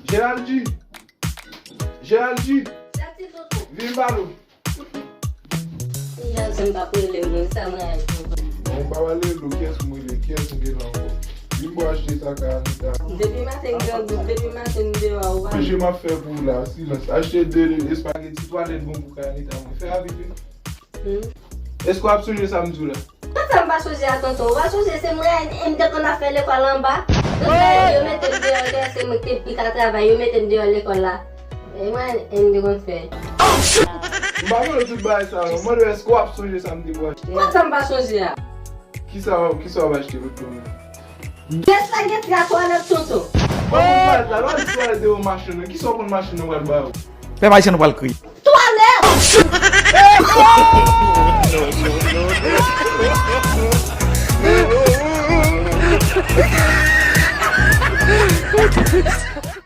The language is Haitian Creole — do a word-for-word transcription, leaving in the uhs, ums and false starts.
Geraldi! Geraldi! Sa ti tonton. Vin ba nou. Yè se m pa rele moun sa mwen al. Bon, m pa pale l, kiyès m rele, kiyès m rele ankò? Vin pou achte sa kay Anita. Depi maten m grangou, depi maten m deyò a ou pa. Manje m ap fè pou ou la, silans. Achte de espageti, twa tèt bon pou kay Anita mwen. Fè rapid wi. Èske w ap sonje sa m di w la? Konsa m pa sonje a tonton, ou pa sonje se mwen e m te konn ap fè lekòl anba. Tout bagay yo mete m deyò dèyè se mwen ki te pi ka travay, yo mete m deyò lekòl la. E mwen e m te konn fè. M pa mande w tout bagay sa yo, mande w èske w ap sonje sa m te pou achte. Konsa m pa sonje a? Kisa, kisa w ap achte lòt domen? Espageti a twalèt tonton. Bon, bon, twalèt la, lè w di twalèt de yon machin nan, kisa w konn machin nan pral ba ou? Pèp ayisyen nou pral kriye. Twalèt!